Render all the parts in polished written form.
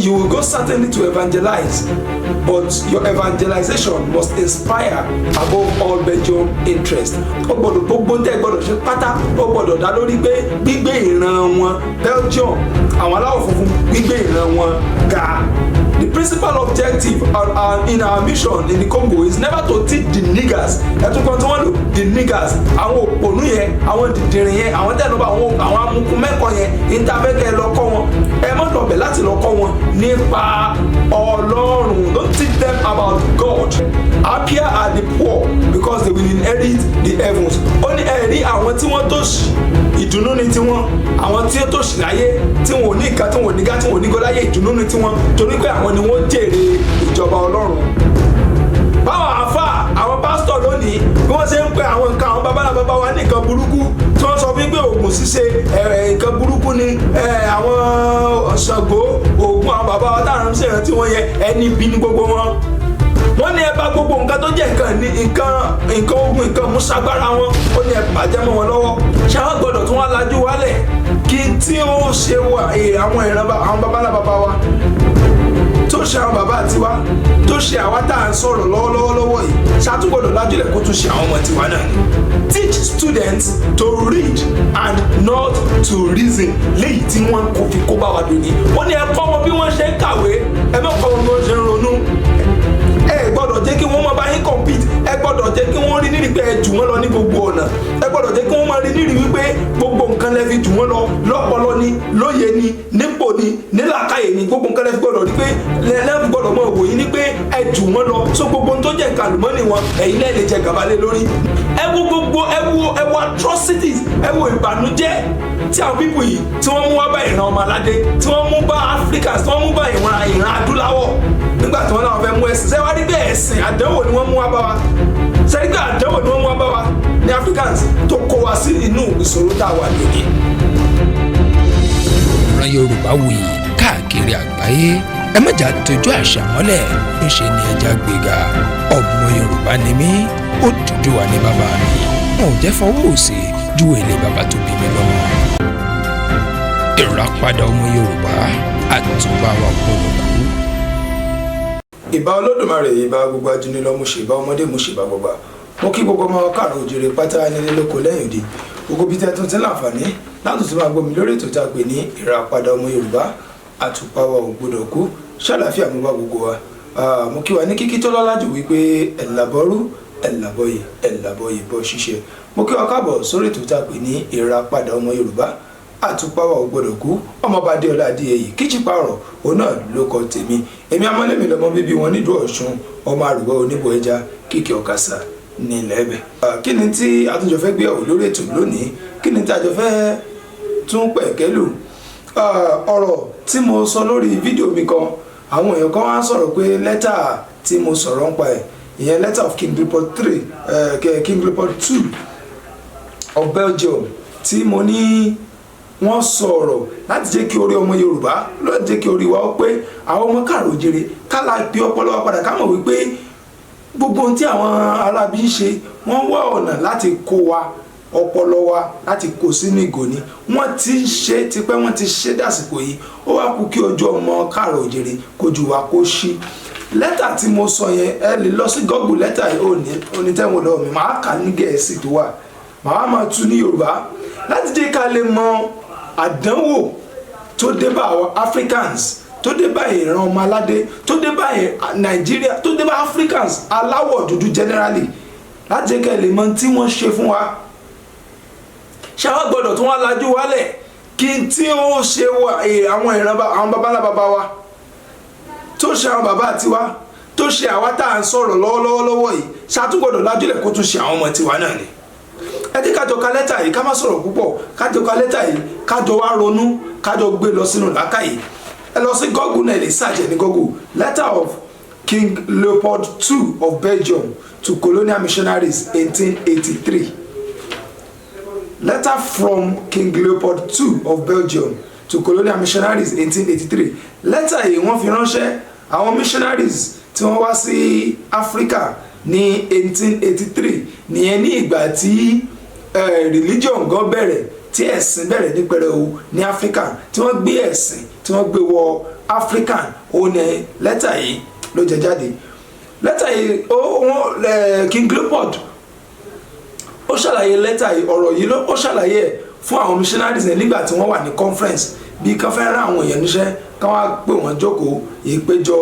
You will go certainly to evangelize, but your evangelization must inspire above all Belgium interest. Ó gbọ́dọ̀, gbogbo ń tẹ́ gbọ́dọ̀ ṣe pátá, ó gbọ́dọ̀ dá lórí pé gbígbé ìran wọn, Belgium, àwọn aláwọ̀ funfun, gbígbé ìran wọn ga. The principal objective in our mission in the Congo is never to teach the niggers, ẹtún kan tí wọ́n lò, the niggers, àwọn òpònú yẹn, àwọn dìndìnrín yẹn, àwọn tẹnuba, àwọn amukun mẹ́kọ̀ọ́ yẹn, ìtafẹ́kẹ́ lọ kọ́ wọn. Ẹ má lọ bẹ̀ láti lọ kọ́ wọn nípa Ọlọ́run. Don't teach them about God. Happier are the poor, because they will inherit the heavens. Ó ní ẹ̀rí àwọn tí wọ́n tòṣì, ìdùnnú ni tiwọn. Àwọn tí ó tòṣì láyé, tí wọn ò ní nǹkan, tí wọn ò ní gá, tí wọn ò ní gọ́ láyé, ìdùnnú ni tiwọn, torí pé àwọn ni wọ́n jèrè ìjọba Ọlọ́run. Báwọn àáfà, àwọn pásítọ̀ lónìí, bí wọ́n ṣe ń pe àwọn nǹkan àwọn babalá bàbá wa ní nǹkan burúkú, tí wọ́n sọ fún pé oògùn ṣíṣe, nǹkan burúkú ni, àwọn Ṣàngó, Ògún, àwọn bàbá wa táwọn ń ṣèrántí wọn yẹn, ẹni bí ní gbogbo wọn. Wọ́n ní ẹ bá gbogbo nǹkan tó jẹ́ nǹkan ní nǹkan, nǹkan ogun, nǹkan múṣagbára wọn, ó ní ẹ bàjẹ́ mọ́ wọn lọ́wọ́. Ṣé àwọn gbọ́dọ̀ tún wá lajú wálẹ̀ kí n tí ó ṣe wà àwọn ìran àwọn babalá bàbá wa, tó ṣe àwọn bàbá tiwa, tó ṣe àwa tá à ń sọ̀rọ̀ lọ́wọ́lọ́wọ́ lọ́wọ́ yìí, ṣàtúgbọ́dọ̀ lájúlẹ̀ kó tún ṣe àwọn ọmọ tiwa náà ni? Teach students to read and not to reason. Léyìí tí wọ́n kò fi kó bá wa dòní. Ó ní ẹ kọ́ wọn bí wọ́n ṣe ń kàwé, ẹ má kọ́ wọn bí wọ́n ṣe ń ronú. Ẹ gbọ́dọ̀ jẹ́ kí wọ́n máa bá yín compete. Ẹ gbọ́dọ̀ jẹ́ kí wọ́n rí nírì pé ẹ jù wọ́n lọ ní gbogbo ọ̀nà. Ẹ gbọ́dọ̀ jẹ́ kí wọ́n máa rí nírì wípé gbogbo nǹkan lẹ fi jù wọ́n lọ, lọ́pọlọ ni, lóye ni, nípò ni, nílàkàyè ni, gbogbo nǹkan lẹ fi gbọ́dọ̀ rí pé lẹ fi gbọ́dọ̀ mọ òwò yín ní pé ẹ jù wọ́n lọ. So gbogbo ohun tó jẹ́ nǹkan àlùmọ́nì wọn, ẹ̀yin lẹ́ẹ̀ lè jẹ gàba lé lórí. Ẹ wo gbogbo, ẹ wo atrocities, ẹ wo ìbànújẹ́ tí àwọn people yìí, tí wọ́n mú wá bá ìran ọmọ aládé, tí wọ́n mú bá Africans, tí wọ́n mú bá ìran adúláwọ̀ nígbà tí wọ́n náà fẹ́ mú ẹ̀sìn. Ṣé wàá rí bẹ́ẹ̀? Ẹ̀sìn àdánwò ni wọ́n mú wá bá wa. Ṣé rí pé àdánwò ni wọ́n mú wá bá wa ní Africans tó kó wa sí inú ìṣòro tá a wà lónìí? Ìran Yorùbá wuyì káàkiri àgbáyé. Ẹ má jà tójú àṣà mọ́lẹ̀, ńṣe ni ẹja gbéga. Ọmọ Yorùbá ni mí, Odùduwà ní bàbá mi. Wọn ò jẹ́ fọwọ́ òsì ju èlé bàbá tó bí mi lọ́mọ. Ìràpadà ọmọ Yorùbá, àtúbà wa gbọ́dọ̀ kú. Ìbà Olódùmarè, ìbà gbogbo ajúnilọ, mo ṣèbà ọmọdé, mo ṣèbà gbogbo. Mo kí gbogbo ọmọ káàrọ̀ òjìrè pátá, nílé, lóko, lẹ́yìn òde, gbogbo bí tẹ́ tún ti ń láǹfààní láti tún máa gbọ́ mi lórí ètò tá a pè ní Ìràpadà ọmọ Yorùbá, àtùpà wa ò gbọdọ̀ kú. Ṣàlàáfíà mo bá gbogbo wa? Mo kí wa ní kíkí tó lọ́lá jù wípé ẹ̀làbọ́rú, ẹ̀làbọ̀yè, ẹ̀làbọ̀yè bọ́ ṣíṣe. Mo kí wa káàbọ̀ sórí ètò tá a pè ní Ìràpadà ọmọ Yorùbá, àtùpà wa ò gbọdọ̀ kú. Ọmọọba Adéọlá Adéyẹyè Kíjìpá ọ̀rọ̀ òun náà ló kọ tèmi. Èmi amọ́lẹ́mí lọmọ bíbí wọn nídùú Ọ̀ṣun, ọmọ àrùbọ̀ oníbò ẹja kíkì ọ̀kasà nílẹ̀ ẹ̀bẹ̀. Kí ni tí àtúnjọ fẹ́ gbé ọ̀hún lórí ètò lónìí? Kí ni tí àjọ fẹ́ tún pẹ̀kẹ́lù? Ọ̀rọ̀ tí mo sọ lórí fídíò mi kan, àwọn èèyàn kan wá sọ̀rọ̀ pé lẹ́tà tí mo sọ̀rọ̀ ń pa ẹ̀, ìyẹn letter of King Leopold three, King Leopold II of Belgium, tí mo ní wọ́n sọ̀rọ̀ láti jẹ́ kí orí ọmọ Yorùbá, láti jẹ́ kí orí wa ó pé, àwọn ọmọ káàró òjèrè, ká la pe ọpọlọ wa padà, ká mọ̀ wípé gbogbo ohun tí àwọn arábí ń ṣe, wọ́n wá ọ̀nà láti kó wa, ọpọlọ wa, láti kó sínú ìgò ni. Wọ́n ti ń ṣe tipẹ́, wọ́n ti ṣe dàsìkò yìí. Ó wá kú kí ojú ọmọ káàró òjèrè kójú wa kó ṣí. Lẹ́tà tí mo sọ yẹn, ẹ lè lọ sí Google. Lẹ́tà yìí ò ní onítẹ̀wọ̀n lọ́wọ́ mi, màá kà ní Gẹ̀ẹ́sì tó wà, màá máa tú ní Yorùbá láti jẹ́ ká lè mọ àdánwò tó dé bá àwọn Africans, tó dé bá ìran ọmọ aládé, tó dé bá Nàìjíríà, tó dé bá Africans aláwọ̀ dúdú generally, láti jẹ́ ká lè mọ tí wọ́n ṣe fún wa. Ṣé àwọn gbọ́dọ̀ tún wá lajú wálẹ̀ kí n tí ó ṣe àwọn ìran àwọn babalá bàbá wa, tó ṣe àwọn bàbá tiwa, tó ṣe àwa tá à ń sọ̀rọ̀ lọ́wọ́lọ́wọ́ lọ́wọ́ yìí, ṣàtúgbọ́dọ̀ lájúlẹ̀ kó tún ṣe àwọn ọmọ tiwa náà ni? Ẹ jẹ́ kájọ ka lẹ́tà yìí, ká má sọ̀rọ̀ púpọ̀. Kájọ ka lẹ́tà yìí, kájọ wá ronú, kájọ gbé lọ sínú làákàyè. Ẹ lọ sí Google náà, lè search ẹ ní Google, "Letter of King Leopold II of Belgium to colonial missionaries 1883", "Letter from King Leopold II of Belgium to colonial missionaries 1883". Lẹ́tà yìí, wọ́n fi ránṣẹ́ àwọn missionaries tí wọ́n wá sí Africa ní 1883 nìyẹn, ní ìgbà tí religion gan bẹ̀rẹ̀, tí Tí ẹ̀sìn bẹ̀rẹ̀ ní pẹrẹu ní Áfíríkà, tí wọ́n gbé ẹ̀sìn, tí wọ́n gbé wọ Áfíríkà, ó ní lẹ́tà yìí ló jẹ jáde. Lẹ́tà yìí, ó wọ́n King Leopold, ó ṣàlàyé lẹ́tà yìí, ọ̀rọ̀ yìí ó ṣàlàyé ẹ̀ fún àwọn missionaries yẹn nígbà tí wọ́n wà ní conference, bí kán fẹ́ rán àwọn èèyàn níṣẹ́, kán wá pè wọ́n jókòó, ìpéjọ,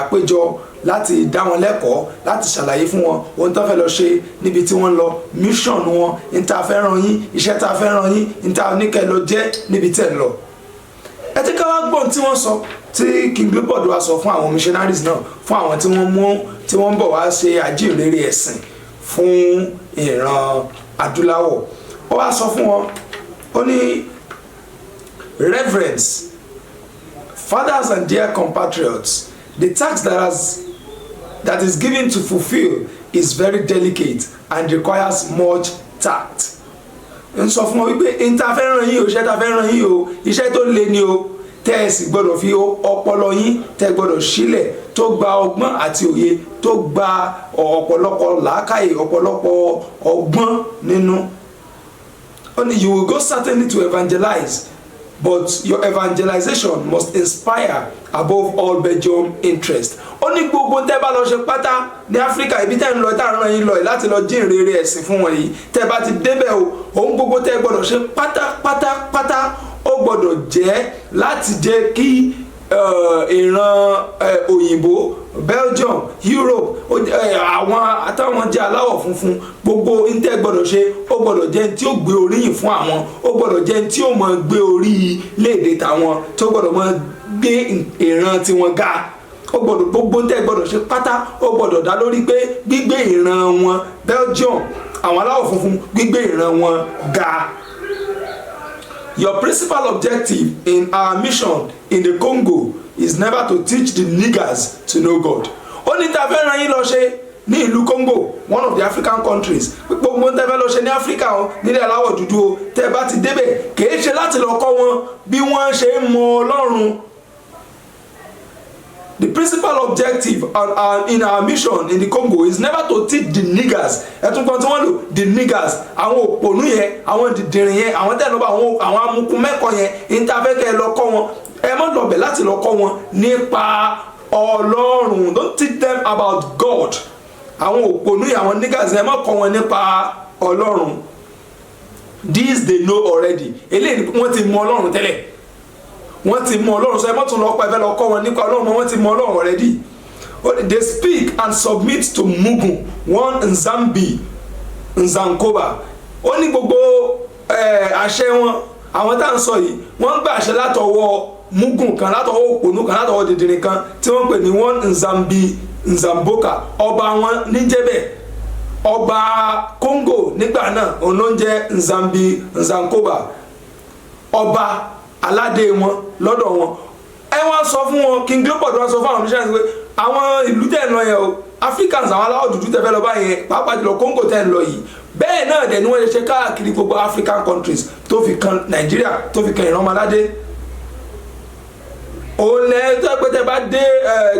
àpéjọ láti dá wọn lẹ́kọ̀ọ́, láti ṣàlàyé fún wọn ohun tó fẹ́ lọ ṣe níbi tí wọ́n ń lọ, mission wọn, ní tá a fẹ́ rán yín, iṣẹ́ tá a fẹ́ rán yín, ní tá a ní kẹ́ lọ jẹ́ níbi tẹ̀ ń lọ. Ẹ ti ká wá gbọ́n tí wọ́n sọ, tí King Leopold wá sọ fún àwọn missionaries náà, fún àwọn tí wọ́n mú, tí wọ́n ń bọ̀ wá ṣe àjíǹrere ẹ̀sìn fún ìran adúláwọ̀. Ó wá sọ fún wọn, ó ní, "Reverends, fathers and dear compatriots, the task that is given to fulfill is very delicate and requires much tact." Ń sọ fún wọn wípé n ta fẹ́ ràn yín o, iṣẹ́ ta fẹ́ ràn yín o, iṣẹ́ tó le ni o, tẹ́ ẹ sì gbọ́dọ̀ fi ọpọlọ yín, tẹ́ ẹ gbọ́dọ̀ sílẹ̀, tó gba ọgbọ́n àti òye, tó gba ọ̀pọ̀lọpọ̀ làákàyè, ọ̀pọ̀lọpọ̀ ọgbọ́n nínú. Ó ní, "You will go certainly to evangelize, but your evangelization must inspire above all Belgium interest." Ó ní gbogbo tẹ́ bá lọ ṣe pátá ní Áfíríkà, ibi tẹ́ ń lọ, tá à ń rán yín lọ yìí láti lọ jíǹrere ẹ̀sìn fún wọn yìí, tẹ́ bá ti débẹ̀ o, ohun gbogbo tẹ́ gbọ́dọ̀ ṣe pátápátápátá, ó gbọ́dọ̀ jẹ́ láti jẹ́ kí ìran òyìnbó, Belgium, Europe, àwọn àtàwọn jẹ́ aláwọ̀ funfun, gbogbo ntẹ́ gbọ́dọ̀ ṣe, ó gbọ́dọ̀ jẹ́ tí ó gbé oríyìn fún àwọn, ó gbọ́dọ̀ jẹ́ tí ó máa gbé orí léde tàwọn, tó gbọ́dọ̀ máa gbé ìran tiwọn ga. Ó gbọ́dọ̀, gbogbo ntẹ́ gbọ́dọ̀ ṣe pátá, ó gbọ́dọ̀ dá lórí pé gbígbé ìran wọn, Belgium, àwọn aláwọ̀ funfun, gbígbé ìran wọn ga. "Your principal objective in our mission in the Congo is never to teach the niggers to know God." Ó ní tá a fẹ́ rán yín lọ ṣe ní ìlú Congo, one of the African countries, gbogbo tẹ́ fẹ́ lọ ṣe ní Africa o, nílẹ̀ aláwọ̀ dúdú o, tẹ́ bá ti débẹ̀, kìí ṣe láti lọ kọ́ wọn bí wọ́n ṣe ń mọ Ọlọ́run. "The principal objective in our mission in the Congo is never to teach the niggers," ẹtún kan tí wọ́n lò, the niggers, àwọn òpònú yẹn, àwọn dìndìnrín yẹn, àwọn tẹ̀lé àwọn amukun mẹ́kọ̀ọ́ yẹn, ní tá a fẹ́ kẹ́ ẹ lọ kọ́ wọn, ẹ má lọ bẹ̀ láti lọ kọ́ wọn nípa Ọlọ́run. Don't teach them about God. Àwọn òpònú yẹn, àwọn niggers yẹn, ẹ má kọ́ wọn nípa Ọlọ́run. This they know already. Eléyìí, wọ́n ti mọ Ọlọ́run tẹ́lẹ̀, wọ́n ti mọ Ọlọ́run. Sọ ẹ mọ́tún lọ́pọ̀ ẹ fẹ́ lọ kọ́ wọn nípa Ọlọ́run, wọ́n ti mọ Ọlọ́run already. They speak and submit to Mugun, one Nzambi Nzankoba. Ó ní gbogbo àṣẹ wọn, àwọn tá à ń sọ yìí, wọ́n ń gbà àṣẹ látọwọ́ mugun kan, látọwọ́ òpònú kan, látọwọ́ dìndìnrín kan tí wọ́n ń pè ní one Nzambi Nzamboka. Ọba wọn níjẹ́bẹ̀, ọba Congo nígbà náà, òun ló ń jẹ́ Nzambi Nzankoba, ọba aládé wọn lọ́dọ̀ wọn. Ẹ wá sọ fún wọn, King Leopold wá sọ fún àwọn missionaries pé àwọn ìlú tẹ̀ ń lọ yẹn o, Africans, àwọn aláwọ̀ dúdú tẹ̀ fẹ́ lọ báyẹn, pàápàá jùlọ Congo tẹ̀ ń lọ yìí, bẹ́ẹ̀ náà dẹ̀ ni wọ́n ṣe ṣe káàkiri gbogbo African countries, tó fi kan Nàìjíríà, tó fi kan ìran aládé. Òun lẹ tó pé tẹ bá dé,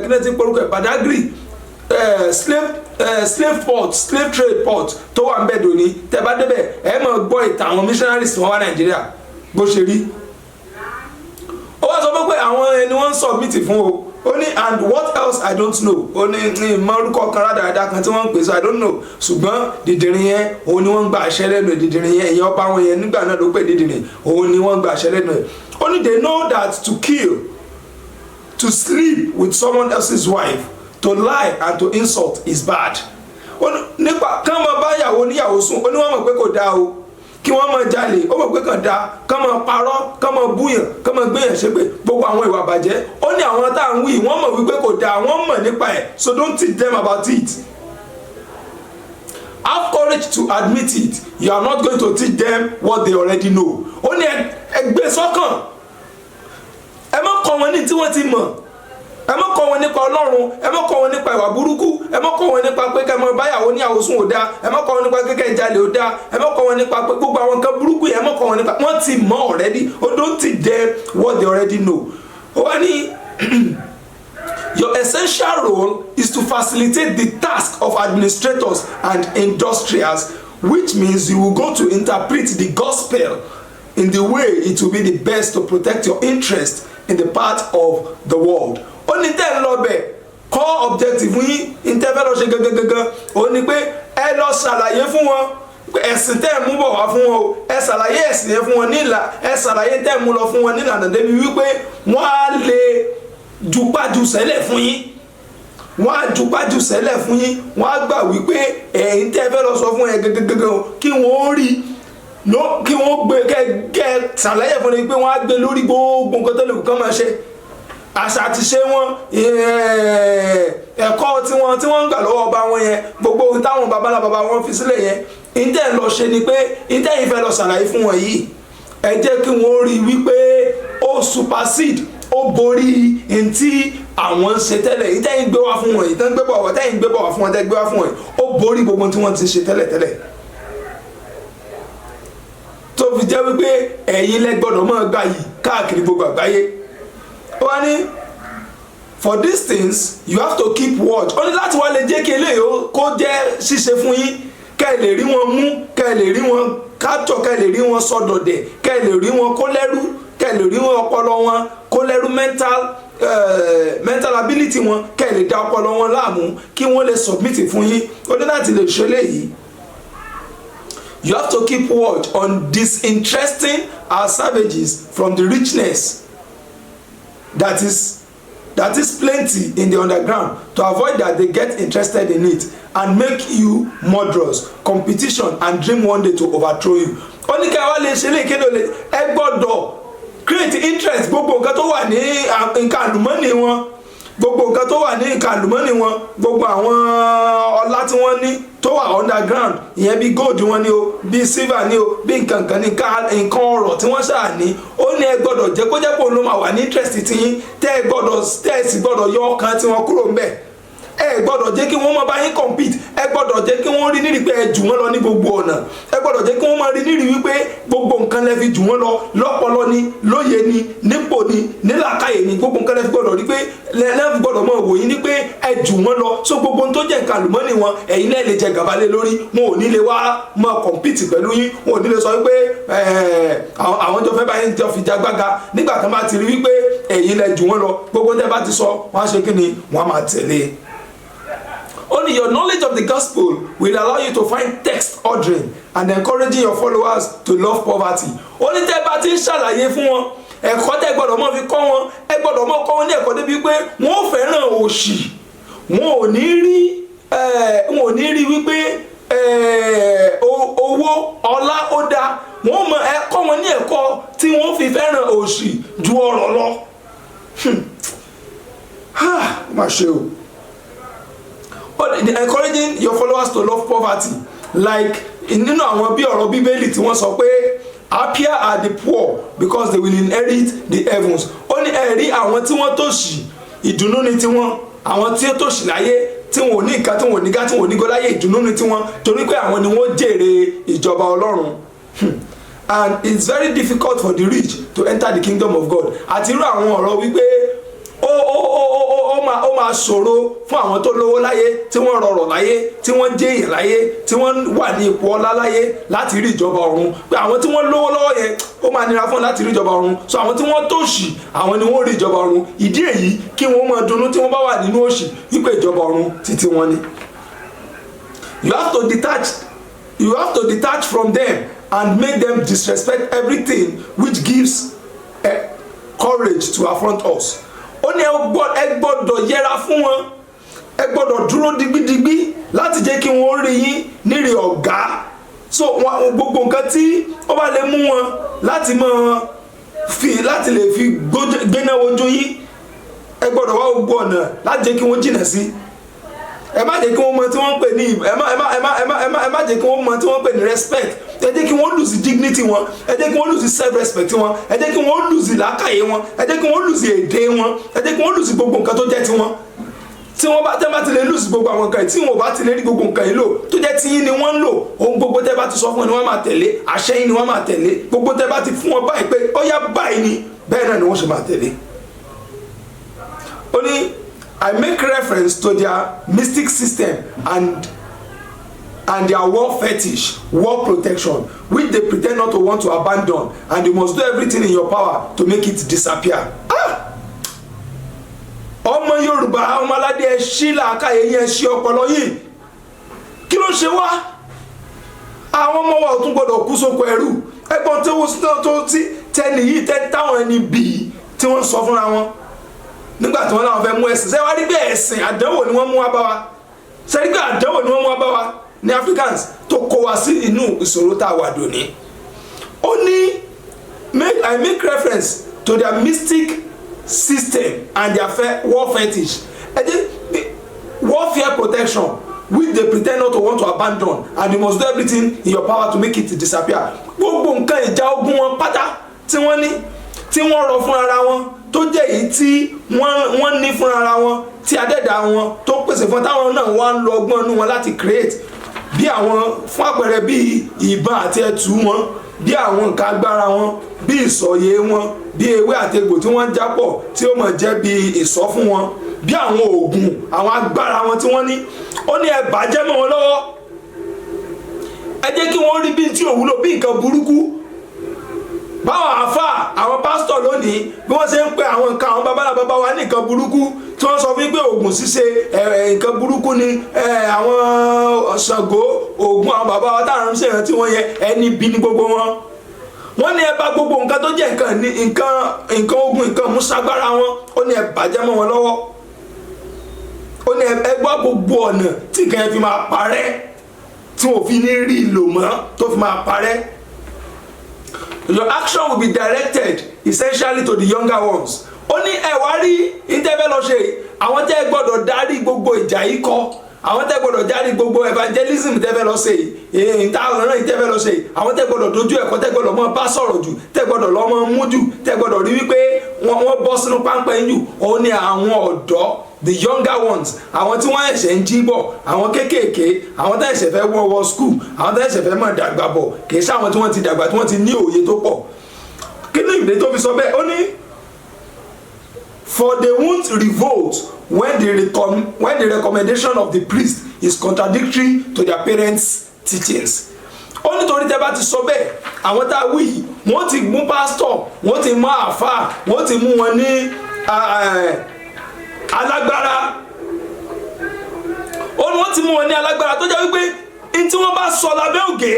kí ló ti ń porúkọ ẹ, Badagry, slave port, slave trade port tó wà ń bẹ̀ dòní, tẹ bá débẹ̀, ẹ máa gbọ́ ìtàn àwọn missionaries tí wọ́n wá Nàìjíríà bó ṣe rí. Ó wá sọ fún pé àwọn ẹni wọ́n ń submit fún o. Ó ní, "And what else I don't know." Ó ní ní ìmọ̀ orúkọ kan rádaràda kan tí wọ́n ń pè, so I don't know. Ṣùgbọ́n dìdìrín yẹn, òun ni wọ́n ń gba àṣẹ lẹ́nu ẹ̀. Dìdìrín yẹn, ìyẹn ọba wọn yẹn nígbà náà ló pè dìdìrín, òun ni wọ́n ń gba àṣẹ lẹ́nu ẹ̀. Ó ní, "They know that to kill, to sleep with someone else's wife, to lie and to insult is bad." Ó ní nípa kán máa bá ìyàwó níyàwó sùn, ó ní wọ́n mọ̀ pé kò dáa o. Kí wọ́n máa jalè, ó mọ̀ pé kàn dáa. Kán máa parọ́, kán máa búyàn, kán máa gbéyàn ṣépè, gbogbo àwọn ìwà bàjẹ́, ó ní àwọn tá à ń wí, wọ́n mọ̀ wípé kò dáa, wọ́n mọ̀ nípa ẹ̀, so don't teach them about it. Have courage to admit it. You are not going to teach them what they already know." Ó ní ẹ gbé sọ́kàn, ẹ má kọ́ wọn ní tí wọ́n ti mọ̀. Ẹ má kọ́ wọn nípa Ọlọ́run, ẹ má kọ́ wọn nípa ìwà burúkú, ẹ má kọ́ wọn nípa pé kẹ́ mọ báyàwó níyàwó sùn ò dáa, ẹ má kọ́ wọn nípa kékẹ́ jalè ò dáa, ẹ má kọ́ wọn nípa pé gbogbo àwọn nǹkan burúkú yẹn, ẹ má kọ́ wọn nípa, wọ́n ti mọ̀ already. O don't teach them what they already know. Ó wá ní, "Your essential role is to facilitate the task of administrators and industrials." Which means you will go to interpret the gospel in the way it will be the best to protect your interest in the part of the world. Ó ní tẹ́ ń lọ bẹ̀, core objective yín tẹ́ fẹ́ lọ ṣe gangan gangan, ó ní pé ẹ lọ ṣàlàyé fún wọn ẹ̀sìn tẹ́ ẹ̀ mú bọ̀ wá fún wọn o. Ẹ ṣàlàyé ẹ̀sìn yẹn fún wọn nílà, ẹ ṣàlàyé tẹ́ ẹ̀ mú lọ fún wọn nílànà débi wípé wọ́n á lè jupájú sẹ́lẹ̀ fún yín, wọ́n á jupájú sẹ́lẹ̀ fún yín. Wọ́n á gbà wípé ẹ̀yin tẹ́ ẹ fẹ́ lọ sọ fún ẹ gangan, kí wọ́n rí kí wọ́n gbé kẹ́ kẹ́ ṣàlàyé fún mi pé wọ́n á gbé lórí gbogbo nǹkan tó lè kó kán máa ṣe, àṣà àti ṣe wọn, ẹ̀kọ́ tí wọ́n tí wọ́n ń gbà lọ́wọ́ ọba wọn yẹn, gbogbo ohun táwọn babalá baba wọn fi sílẹ̀ yẹn. Ìtẹ́ lọ ṣe ni pé ìtẹ́ yìí fẹ́ lọ ṣàlàyé fún wọn yìí, ẹ jẹ́ kí wọ́n rí wípé ó supersede, ó borí ntí àwọn ń ṣe tẹ́lẹ̀. Ìtẹ́ yìí gbé wá fún wọn yìí, tẹ́ ń gbé bọ̀ wá, tẹ́ yìí gbé bọ̀ wá fún wọn, tẹ́ gbé wá fún wọn yìí, ó borí gbogbo tí wọ́n ti ṣe tẹ́lẹ̀ tẹ́lẹ̀, tó fi jẹ́ wípé ẹ̀yin lẹ gbọ́dọ̀ máa gbà yìí káàkiri gbogbo àgbáyé. Ó wá ní, "For these things you have to keep watch." Ó ní láti wá lè jẹ́ kí eléyìí kó jẹ́ ṣíṣe fún yín, kẹ́ ẹ lè rí wọn mú, kẹ́ ẹ lè rí wọn capture, kẹ́ ẹ lè rí wọn sọdọ̀dẹ̀, kẹ́ ẹ lè rí wọn kó lẹ́rú, kẹ́ ẹ lè rí wọn ọpọlọ wọn kó lẹ́rú, mental ability wọn, kẹ́ ẹ lè dá ọpọlọ wọn láàmú kí wọ́n lè submit fún yín. Ó ní láti lè ṣe eléyìí, you have to keep watch on disinteresting our savages from the richness that is plenty in the underground, to avoid that they get interested in it and make you murderous competition and dream one day to overthrow you. Ó ní kí ẹ wá lè ṣe lè kéde lè, ẹ gbọ́dọ̀ create interest. Gbogbo nǹkan tó wà ní nǹkan àlùmọ́nì wọn, gbogbo nǹkan tó wà ní nǹkan àlùmọ́nì wọn, gbogbo àwọn ọlá tí wọ́n ní tó wà underground ìyẹn, bí gold wọn ni o, bí silver ni o, bí nǹkan kan ní nǹkan ọrọ̀ tí wọ́n ṣáà ní, ó ní ẹ gbọ́dọ̀ jẹ́ kó jẹ́ pé òun ló máa wà ní interest tiyín, tẹ́ ẹ gbọ́dọ̀, tẹ́ ẹ sì gbọ́dọ̀ yọ ọkàn tí wọ́n kúrò ńbẹ̀. Ẹ gbọ́dọ̀ jẹ́ kí wọ́n máa bá yín compete. Ẹ gbọ́dọ̀ jẹ́ kí wọ́n rí nírì pé ẹ jù wọ́n lọ ní gbogbo ọ̀nà. Ẹ gbọ́dọ̀ jẹ́ kí wọ́n máa rí nírì wípé gbogbo nǹkan lẹ fi jù wọ́n lọ, lọ́pọlọ ni, lóye ni, nípò ni, nílàkàyè ni, gbogbo nǹkan lẹ fi gbọ́dọ̀ rí pé lẹ fi gbọ́dọ̀ máa wò yín ní pé ẹ jù wọ́n lọ. So gbogbo ohun tó jẹ́ nǹkan àlùmọ́nì wọn, ẹ̀yin lẹ lè jẹ gàba lé lórí. Wọn ò ní lè wá máa compete pẹ̀lú yín. Wọn ò ní lè sọ wípé àwọn jọ fẹ́ bá yín jọ fi jagbága. Nígbà tó bá ti rí wípé ẹ̀yin lẹ jù wọ́n lọ, gbogbo tẹ́ bá ti sọ, wọ́n á ṣe kí ni? Wọ́n á máa tẹ̀lé. Only your knowledge of the gospel will allow you to find text ordering and encouraging your followers to love poverty. Ó ní tẹ́ bá ti ń ṣàlàyé fún wọn, ẹ̀kọ́ tẹ́ gbọ́dọ̀ mọ́ fi kọ́ wọn, ẹ gbọ́dọ̀ mọ́ kọ́ wọn ní ẹ̀kọ́ débi pé wọ́n ò fẹ́ràn òṣì. Wọn ò ní rí wípé owó ọlá ó dáa. Wọ́n mọ ẹ kọ́ wọn ní ẹ̀kọ́ tí wọ́n fi fẹ́ràn òṣì ju ọrọ̀ lọ. Má ṣe o. Encouraging your followers to love poverty, like nínú àwọn bí ọ̀rọ̀ Bíbélì tí wọ́n sọ pé, "Happier are the poor, because they will inherit the heavens." Ó ní ẹ̀rí àwọn tí wọ́n tòṣì, ìdùnnú ni tiwọn. Àwọn tí ó tòṣì láyé, tí wọn ò ní nǹkan, tí wọn ò ní gá, tí wọn ò ní gọ́ láyé, ìdùnnú ni tiwọn, torí pé àwọn ni wọ́n jèrè ìjọba Ọlọ́run. And it's very difficult for the rich to enter the kingdom of God. Àti irú àwọn ọ̀rọ̀ wípé ó máa ṣòro fún àwọn tó lówó láyé, tí wọ́n rọrọ̀ láyé, tí wọ́n jẹ́ èèyàn láyé, tí wọ́n wà ní ipò ọlá láyé láti rí ìjọba ọ̀run, pé àwọn tí wọ́n lówó lọ́wọ́ yẹn, ó máa nira fún wọn láti rí ìjọba ọ̀run. So àwọn tí wọ́n tòṣì, àwọn ni wọ́n rí ìjọba ọ̀run. Ìdí èyí, kí wọ́n máa dunnú tí wọ́n bá wà nínú òṣì wípé ìjọba ọ̀run títí wọn ni. You have to detach from them and make them disrespect everything which gives courage to affront us. Ó ní ẹ gbọ́dọ̀ yẹra fún wọn, ẹ gbọ́dọ̀ dúró digbidigbi láti jẹ́ kí wọ́n rí yín nírì ọ̀gá. So wọn gbogbo nǹkan tí ó bá lè mú wọn láti máa fi láti lè fi gbéná wojú yín, ẹ gbọ́dọ̀ wá gbogbo ọ̀nà láti jẹ́ kí wọ́n jìnà sí. Ẹ má jẹ́ kí wọ́n mọ tí wọ́n ń pè ní ẹ má ẹ má ẹ má ẹ má ẹ má ẹ má jẹ́ kí wọ́n mọ tí wọ́n ń pè ní respect. Ẹ jẹ́ kí wọ́n lose dignity wọn, ẹ jẹ́ kí wọ́n lose self respect wọn, ẹ jẹ́ kí wọ́n lose làákàyè wọn, ẹ jẹ́ kí wọ́n lose èdè wọn, ẹ jẹ́ kí wọ́n lose gbogbo nǹkan tó jẹ́ tiwọn. Tí wọ́n bá tẹ́ bá ti lè lose gbogbo àwọn nǹkan yìí, tí wọ́n bá ti lè rí gbogbo nǹkan yìí lò tó jẹ́ tiyín ni wọ́n ń lò, ohun gbogbo tẹ́ bá ti sọ fún wọn ni wọ́n máa tẹ̀lé, àṣẹ yín ni wọ́n máa tẹ̀lé. Gbogbo tẹ́ bá ti fún wọn báyìí pé ó yá báyìí ni, bẹ́ẹ̀ náà ni wọ́n ṣe máa tẹ̀lé. Ó ní, "I make reference to their mystic system and And their war fetish, war protection, which they pretend not to want to abandon, and you must do everything in your power to make it disappear. Ah! Ọmọ Yorùbá, ọmọ aládé, ẹ ṣí làákàyè yẹn, ṣí ọpọlọ yìí. Kí ló ṣe wá? Àwọn ọmọ wa ò tún gbọdọ̀ kú sóko ẹrú. Ẹgbọ́n tí wọ́n tó tí tẹni yìí tẹ táwọn ẹni bì í tí wọ́n sọ fúnra wọn nígbà tí wọ́n láwọn fẹ́ mú ẹ̀sìn. Ṣé wàá rí pé ẹ̀sìn àdánwò ni wọ́n mú wá bá wa? Ṣé rí pé àdánwò ni wọ́n mú wá bá wa ní Africans tó kó wa sí inú ìṣòro tá a wà dòní? Ó ní make I make reference to their mystic system and their war fetish, ẹ jẹ́ warfare protection, which they pretend not to want to abandon, and you must do everything in your power to make it disappear. Gbogbo nǹkan ìjà ogun wọn pátá tí wọ́n ní, tí wọ́n rọ fún ara wọn, tó jẹ́ èyí tí wọ́n ní fún ara wọn, tí adẹ́dà wọn tó pèsè fún, táwọn náà wá ń lo ọgbọ́n inú wọn láti create, bí àwọn fún àpẹẹrẹ bí ìbọn àti ẹtù wọn, bí àwọn nǹkan agbára wọn, bí ìsọ̀yè wọn, bí ewé àti egbò tí wọ́n ń jápọ̀ tí ó mọ̀ jẹ́ bí ìsọ́ fún wọn, bí àwọn oògùn, àwọn agbára wọn tí wọ́n ní. Ó ní ẹ bàjẹ́ mọ́ wọn lọ́wọ́. Ẹ jẹ́ kí wọ́n rí bí tí ò wúlò, bí nǹkan burúkú. Báwọn àáfàá, àwọn pásítọ̀ lónìí, bí wọ́n ṣe ń pe àwọn nǹkan àwọn babalá bàbá wa ní nǹkan burúkú, tí wọ́n sọ fún pé oògùn ṣíṣe nǹkan burúkú ni, àwọn Ṣàngó, Ògún, àwọn bàbá wa táwọn ń ṣèrántí wọn yẹn, ẹni bí ní gbogbo wọn. Wọ́n ní ẹ bá gbogbo nǹkan tó jẹ́ nǹkan ní nǹkan ogun, nǹkan múṣagbára wọn, ó ní ẹ bàjẹ́ mọ́ wọn lọ́wọ́. Ó ní ẹ gbọ́ gbogbo ọ̀nà tí nǹkan yẹn fi máa parẹ́, tí wọn ò fi ní rí ìlò mọ́, tó fi máa parẹ́. Your action will be directed essentially to the younger ones. Ó ní ẹ wá rí ìtẹ́fẹ́ lọ ṣe, àwọn tẹ́ ẹ gbọ́dọ̀ darí gbogbo ìjà yìí kọ́, àwọn tẹ́ gbọ́dọ̀ darí gbogbo evangelism tẹ́fẹ́ lọ ṣe yìí, ìta ọ̀ràn yìí tẹ́fẹ́ lọ ṣe yìí, àwọn tẹ́ gbọ́dọ̀ dojú ẹ̀kọ́, tẹ́ gbọ́dọ̀ mọ́ bá sọ̀rọ̀ jù, tẹ́ gbọ́dọ̀ lọ́ mọ́ mú jù, tẹ́ gbọ́dọ̀ rí wípé wọ́n bọ́ sínú páńpẹ́ yín jù, òun ni àwọn ọ̀dọ́, the younger ones, àwọn tí wọ́n ẹ̀ṣẹ̀ ń jí bọ̀, àwọn kéékèèké, àwọn tẹ́ ẹ̀ṣẹ̀ fẹ́ wọ́ school, àwọn tẹ́ ẹ̀ṣẹ̀ fẹ́ mọ̀ dàgbà bọ̀, kì í ṣe àwọn tí wọ́n ti dàgbà, tí wọ́n ti ní òye tó pọ̀. Kí ni ìdí tó fi sọ bẹ́ẹ̀? Ó ní for they won't revolt when the recommendation of the priest is contradictory to their parents' teachings. Ó nítorí tẹ́ bá ti sọ bẹ́ẹ̀, àwọn tá a wí yìí, wọ́n ti mú pásítọ̀, wọ́n ti mú àáfàá, wọ́n ti mú wọn ní alágbára. Ó ní wọ́n ti mú wọn ní alágbára tó jẹ́ wípé ní tí wọ́n bá sọ lábẹ́ ògè,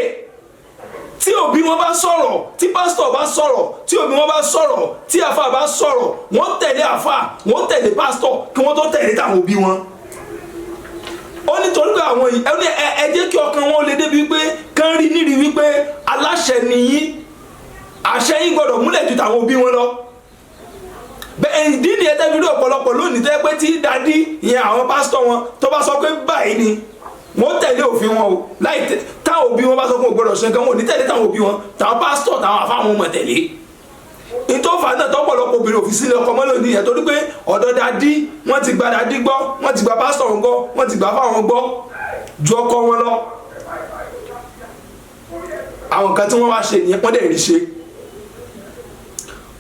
tí òbí wọn bá sọ̀rọ̀, tí pásítọ̀ bá sọ̀rọ̀, tí òbí wọn bá sọ̀rọ̀, tí àáfàá bá sọ̀rọ̀, wọ́n tẹ̀lé àáfàá, wọ́n tẹ̀lé pásítọ̀ kí wọ́n tó tẹ̀lé táwọn òbí wọn. Ó nítorí pé àwọn yìí, ẹ ní ẹ jẹ́ kí ọkàn wọn lè débi wípé kán rí níri wípé aláṣẹ nìyí, àṣẹ yín gbọ́dọ̀ múlẹ̀ ju tàwọn òbí wọn lọ. Bẹ́ẹ̀ ìdí nìyẹn tẹ́ fi rí ọ̀pọ̀lọpọ̀ lónìí tẹ́ pé tí daddy ìyẹn, àwọn pásítọ̀ wọn, tó bá sọ pé báyìí ni, wọ́n tẹ̀lé òfin wọn o. Láì táwọn òbí wọn bá sọ pé òun gbọ́dọ̀ ṣe nǹkan, wọn ò ní tẹ̀lé táwọn òbí wọn, táwọn pásítọ̀, táwọn àfáà wọn mọ̀ tẹ̀lé. Ìtòfà náà tọ́pọ̀lọpọ̀ obìnrin òfin sílẹ̀ ọkọ mọ́ lónìí yẹn, torí pé ọ̀dọ̀ daddy, wọ́n ti gba daddy gbọ́, wọ́n ti gba pásítọ̀ wọn gbọ́, wọ́n ti gba fáwọn gbọ́ ju ọkọ wọn lọ. Àwọn nǹkan tí wọ́n wá ṣe nìyẹn, wọ́n dẹ̀ rí ṣe.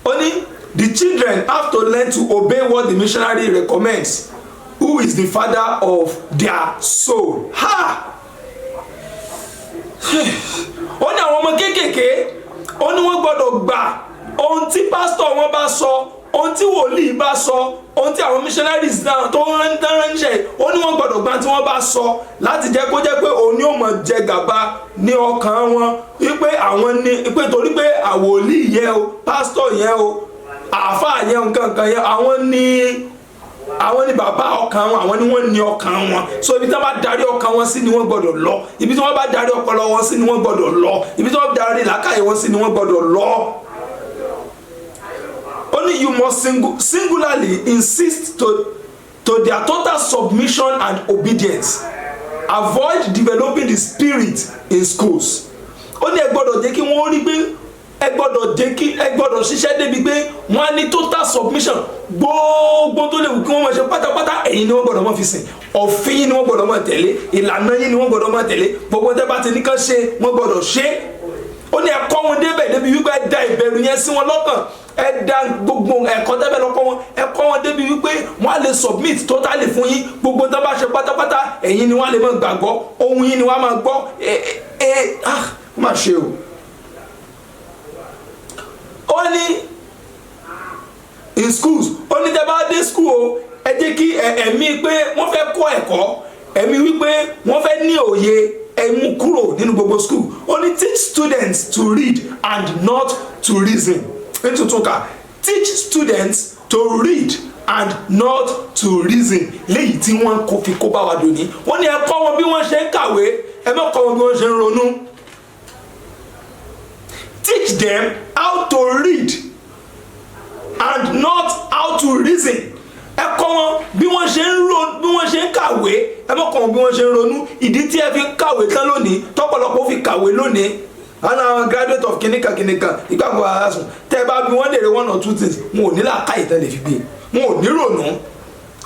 Ó ní the children have to learn to obey what the missionary recommends, who is the father of their soul. Ha! Ó ní àwọn ọmọ kéékèèké, ó ní wọ́n gbọ́dọ̀ gbà ohun tí pásítọ̀ wọn bá sọ, ohun tí wòlíì bá sọ, ohun tí àwọn missionaries náà tó ń ránṣẹ́. Ó ní wọ́n gbọ́dọ̀ gbà tí wọ́n bá sọ, láti jẹ́ kó jẹ́ pé òun ni ó mọ̀ jẹ gàba ní ọkàn wọn, wípé àwọn ní pé torí pé àwòlíì yẹn o, pásítọ̀ yẹn o, àáfàá yẹn, nǹkan kan yẹn, àwọn ní bàbá ọkàn wọn, àwọn ni wọ́n ní ọkàn wọn. So ibi tí wọ́n bá darí ọkàn wọn sí ni wọ́n gbọ́dọ̀ lọ, ibi tí wọ́n bá darí ọpọlọ wọn sí ni wọ́n gbọ́dọ̀ lọ, ibi tí wọ́n darí làákàyè wọn sí ni wọ́n gbọ́dọ̀ lọ. Only you must singularly insist to their total submission and obedience. Avoid developing the spirit in schools. Ó ní ẹ gbọ́dọ̀ jẹ́ kí wọ́n rí pé ẹ gbọ́dọ̀ jẹ́ kí ẹ gbọ́dọ̀ ṣiṣẹ́ débi pé wọ́n á ní total submission. Gbogbo tó lè wù kí wọ́n máa ṣe pátápátá, ẹ̀yin ni wọ́n gbọ́dọ̀ máa fi sìn, òfin yín ni wọ́n gbọ́dọ̀ máa tẹ̀lé, ìlànà yín ni wọ́n gbọ́dọ̀ máa tẹ̀lé. Gbogbo tẹ́ bá ti ní kán ṣe, wọ́n gbọ́dọ̀ ṣe. Ó ní ẹ kọ́ wọn débẹ̀ débi wípé ẹ da ìbẹ̀rù yẹn sí wọn lọ́kàn. Ẹ da gbogbo ẹ̀kọ́ tẹ́bẹ̀ lọ́kọ́ wọn, ẹ kọ́ wọn débi wípé wọ́n á lè submit totally fún yín. Gbogbo tó bá ṣe pátápátá, ẹ̀yin ni wọ́n á lè máa gbàgbọ́, ohun yín ni wọ́n á máa gbọ́. Ẹ ẹ ah, má ṣe o. Ó ní in schools, ó ní tẹ́ bá dé school o, ẹ jẹ́ kí ẹ̀mí pé wọ́n fẹ́ kọ́ ẹ̀kọ́, ẹ̀mí wípé wọ́n fẹ́ ní òye, ẹ mú kúrò nínú gbogbo school. Ó ní teach students to read and not to reason. Nítutún kà: teach students to read and not to reason. Léyìí tí wọ́n kò fi kó bá wa dòní. Wọ́n ní ẹ kọ́ wọn bí wọ́n ṣe ń kàwé, ẹ má kọ́ wọn bí wọ́n ṣe ń ronú. Teach them how to read and not how to reason. Ẹ kọ́ wọn bí wọ́n ṣe ń ro, bí wọ́n ṣe ń kàwé, ẹ má kọ́ wọn bí wọ́n ṣe ń ronú. Ìdí tí ẹ fi kàwé tán lónìí, tọ́pọ̀lọpọ̀ fi kàwé lónìí, àwọn àwọn graduate of kìnìkan kìnìkan ìgbàgbọ́ aráàsùn, tẹ́ ẹ bá bí wọ́n lè rí one or two things, wọn ò ní làákàyè tán lè fi gbé, wọn ò ní rònú,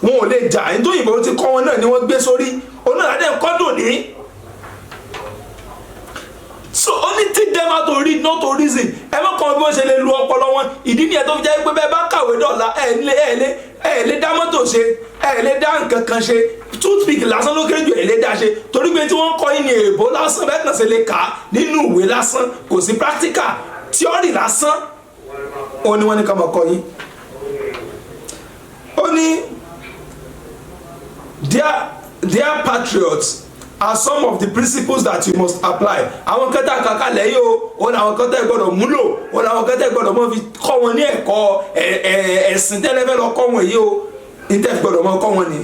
wọn ò lè jà. Ẹni tó yìnbọn ti kọ́ wọn náà ni wọ́n gbé sórí òun náà ládẹ́ nǹkan dùn ní. So only teach them how to read, not to reason. Ẹ má kọ́ bí wọ́n ṣe lè lu ọpọlọ wọn. Ìdí nìyẹn tó fi jẹ́ pé bẹ́ẹ̀ bá kàwé dọ̀la, ẹ lè dá mọ́tò ṣe, ẹ lè dá nǹkan kan ṣe. Toothpick lásán ló kéré jù, ẹ lè dá ṣe, torí pé tí wọ́n kọ́ yín ní èèbó lásán. Bẹ́ẹ̀ kàn ṣe lè kà á nínú ìwé lásán, kò sí practical, theory lásán ó ní wọ́n ní ká máa kọ́ yín. Ó ní dear patriots are some of the principles that you must apply. Àwọn kẹta kàkálẹ̀ yìí o, ó ní àwọn kẹta gbọ́dọ̀ múlò, ó ní àwọn kẹta gbọ́dọ̀ mọ́ fi kọ́ wọn ní ẹ̀kọ́ ẹ̀sìn tẹ́lẹ̀ fẹ́ lọ kọ́ wọn yìí o, ní tẹ́ fi gbọ́dọ̀ mọ́ kọ́ wọn ni.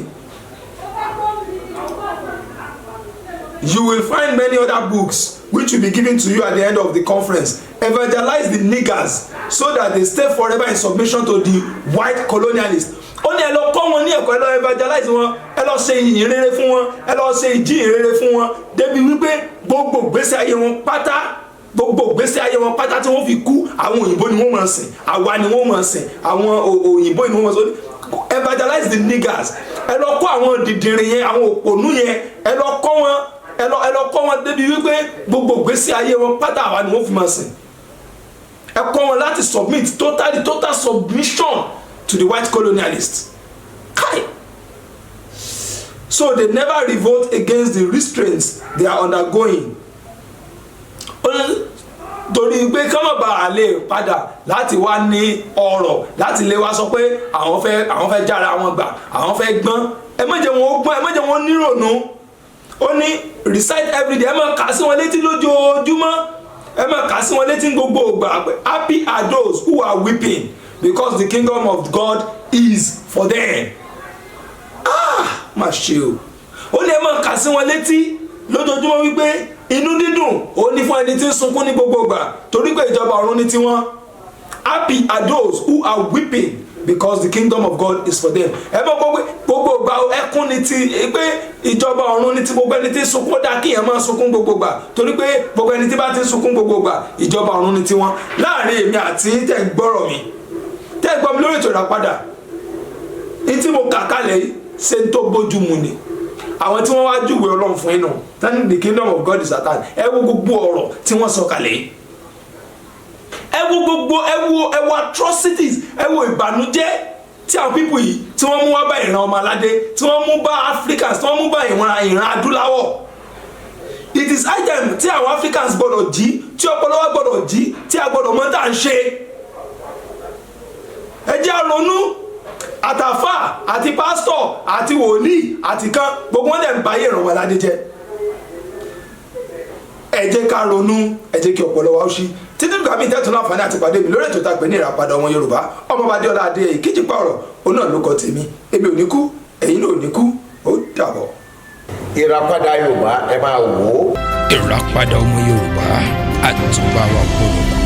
You will find many other books which will be given to you at the end of the conference. Evangelize the niggers so that they stay forever in submission to the white colonialists. Ó ní ẹ lọ kọ́ wọn ní ẹ̀kọ́, ẹ lọ evangelize wọn, ẹ lọ ṣe ìyìn rere fún wọn, ẹ lọ ṣe ìjíhìn rere fún wọn, débi wípé gbogbo ìgbésí ayé wọn pátá, gbogbo ìgbésí ayé wọn pátá tí wọ́n fi kú, àwọn òyìnbó ni wọ́n máa sìn, àwa ni wọ́n máa sìn, àwọn òyìnbó ni wọ́n máa sìn. Evangelize the niggers. Ẹ lọ kọ́ àwọn dìndìnrín yẹn, àwọn òpònú yẹn, ẹ lọ kọ́ wọn, ẹ lọ kọ́ wọn débi wípé gbogbo ìgbésí ayé wọn pátá, àwa ni wọ́n fi máa sìn. Ẹ kọ́ wọn láti submit totally, total submission to the white colonialists. Kai! So they never revolt against the restraints they are undergoing. Torí pé kọ́mọ̀ bá a lè padà láti wá ní ọ̀rọ̀ láti lè wá sọ pé àwọn fẹ́ jára wọn gbà, àwọn fẹ́ gbọ́n. Ẹ má jẹ́ wọn ó gbọ́n, ẹ má jẹ́ wọn ó nírònú. Ó ní recite everyday. Ẹ máa kà sí wọn létí lójoojúmọ́, ẹ máa kà sí wọn létí gbogbo ìgbà pé happy are those who are weeping, because the kingdom of God is for them. Ah, má ṣe o. Ó ní ẹ máa kà sí wọn létí lójoojúmọ́ wípé inú dídùn ó ní fún ẹni tí ń sunkún ní gbogbo ìgbà, torí pé ìjọba ọ̀run ní tiwọn. Happy are those who are weeping, because the kingdom of God is for them. Ẹ mọ̀ gbogbo gbogbo ìgbà ẹkún ní ti pé ìjọba ọ̀run ní ti gbogbo ẹni tí ń sunkún. Ó dáa kí èèyàn máa sunkún gbogbo ìgbà, torí pé gbogbo ẹni tí bá ti ń sunkún gbogbo ìgbà, ìjọba ọ̀run ní tiwọn. Láàrin èmi àti tẹ̀ ń gbọ́rọ̀ mi, tẹ́ ń gbọ́ mi lórí ètò Ìràpadà ní tí mo kà kalẹ̀ yìí, ṣe ń tó bójú mu ni àwọn tí wọ́n wá júwe Ọlọ́run fún inú tani the kingdom of God is at hand? Ẹ wo gbogbo ọ̀rọ̀ tí wọ́n sọ kalẹ̀ yìí, ẹ wo gbogbo, ẹ wo atrocities, ẹ wo ìbànújẹ́ tí àwọn people yìí tí wọ́n mú wá bá ìran ọmọ aládé, tí wọ́n mú bá Africans, tí wọ́n mú bá ìran adúláwọ̀. It is high time tí àwọn Africans gbọ́dọ̀ jí, tí ọpọlọ wa gbọ́dọ̀ jí, tí a gbọ́dọ̀ mọ̀ tá à ń ṣe. Ẹ jẹ́ á ronú. Àtàfà àti pásítọ̀ àti wòlíì àti kan, gbogbo wọn dẹ̀ ń báyé ìran ọmọ aládé jẹ́. Ẹ jẹ́ ká ronú, ẹ jẹ́ kí ọpọlọ wa ó ṣí. Títí nígbà míì tẹ́tún láǹfààní àti pàdé mi lórí ètò tá a pè ní Ìràpadà Ọmọ Yorùbá, ọmọọba Adéọlá Adéyẹyè kíjìpá ọ̀rọ̀ òun náà ló kọ tèmi. Èmi ò ní kú, ẹ̀yin náà ò ní kú. Ó dàbọ̀. Ìràpadà Yorùbá, ẹ máa wò ó. Ìràpadà Ọmọ Yorùbá, àtúbà wa gbọ́dọ̀ kú.